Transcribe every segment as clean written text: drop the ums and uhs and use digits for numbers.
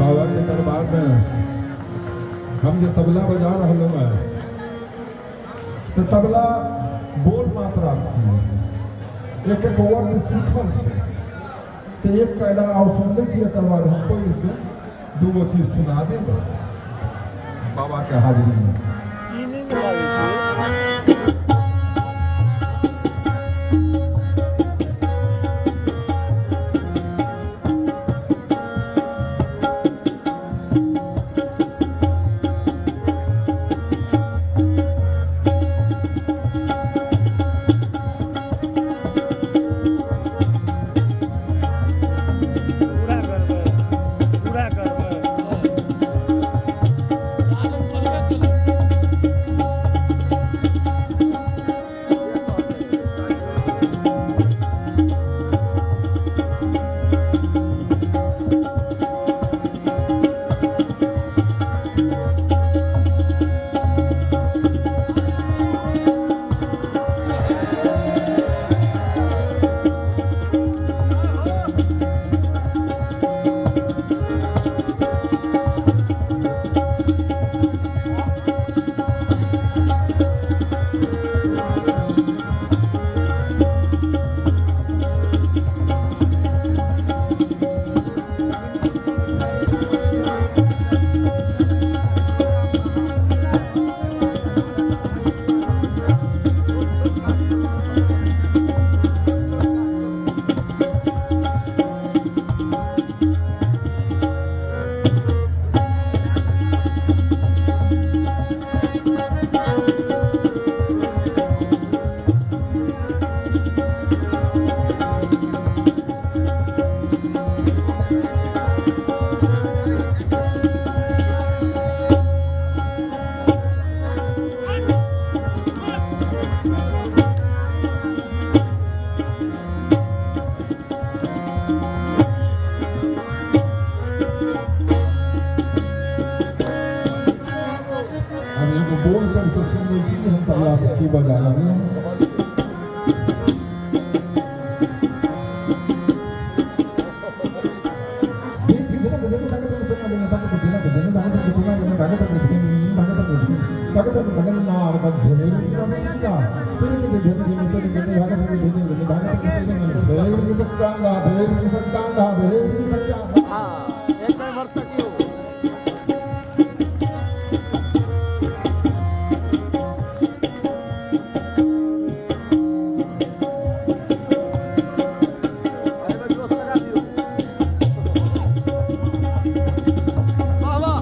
बाबा के दरबार में हम जो तबला बजा रहा है तो तबला बोल मात्रा छियै, एक एक वर्ड सीखल छै। तो एक कायदा और सुन लै छियै, एकर बाद हम पढ़ि के दूगो चीज सुना देब बाबा के हाजिरी में। ई नहि ने लागै छै। हम एगो बोल करके सुनबै छी, हम तबला से की बजा रहल हूँ। हाँ, एक बार भर तक ही हो। अरे भाई, जोश लगा दियो। वाह वाह।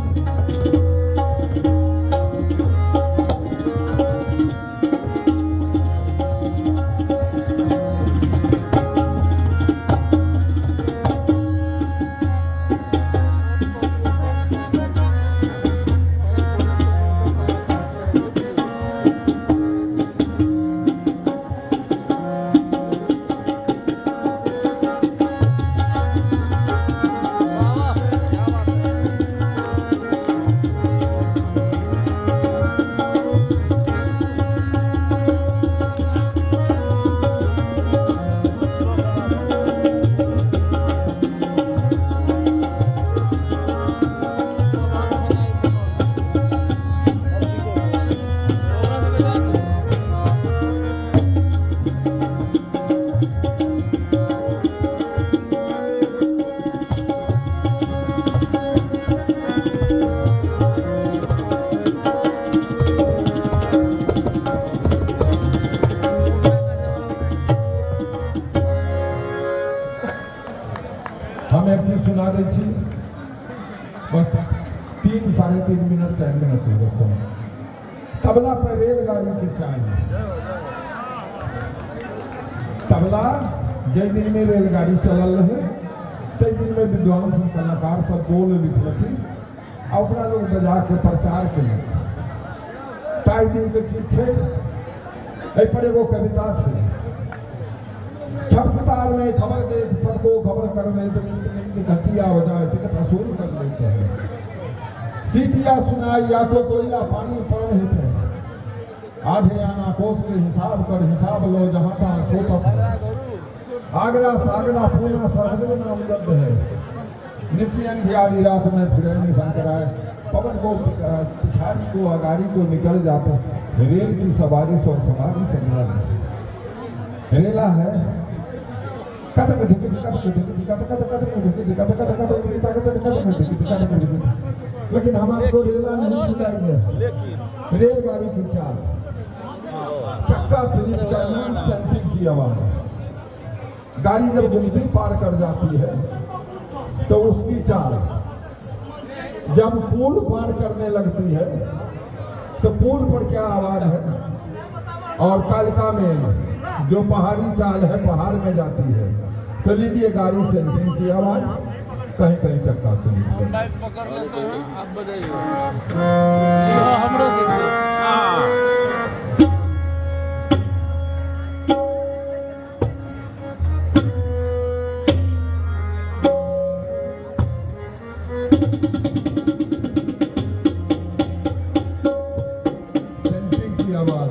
वाह वाह, क्या बात है। हम एक चीज सुना दै छी, बस 3 3.5 मिनट 4 मिनट हो गए समय। तबला पर रेलगाड़ी के चाल। तबला जै दिन में रेलगाड़ी चलल रहे तै दिन में विद्वान सब कलाकार सब बोल लिखलखिन आ ओकरा लोग बजा के प्रचार केलक। ताहि दिन के चीज छै। एहि पर एगो कविता छै। छपतार में खबर दे सबको खबर कर दे तो मिनट मिनट घटिया हो जाए टिकट वसूल कर लेते हैं। सीटिया सुनाई या तो कोयला पानी पान हित है। आधे आना कोस के हिसाब कर हिसाब लो जहाँ तहाँ सोता है। आगरा सागरा पूना सरहद में नाम जब है। निसी अंधियारी रात में फिर शंकराय पवन को पिछाड़ी को अगाड़ी को निकल जाता। रेल की सवारी सौ सवारी से रेला है। लेकिन हम आपको रेला नहीं सुनाएंगे। लेकिन रेलगाड़ी की चाल, चक्का स्लिप का सेंट्रिंग की आवाज। गाड़ी जब गुमती पार कर जाती है तो उसकी चाल, जब पुल पार करने लगती है तो पुल पर क्या आवाज है। और कालिका में जो पहाड़ी चाल है पहाड़ में जाती है। तो लीजिए गाड़ी सेंट्रिंग की आवाज, कहीं कहीं चक्का स्लिप कर। माइक पकड़ लेते हैं, आप बजाइए। यहाँ हमरो देखिए। सेंट्रिंग की आवाज।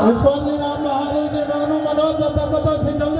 ईश्वर जी, राम बहादुर जी, मगनू मनोज, जतऽ कतऽ छी जल्दी।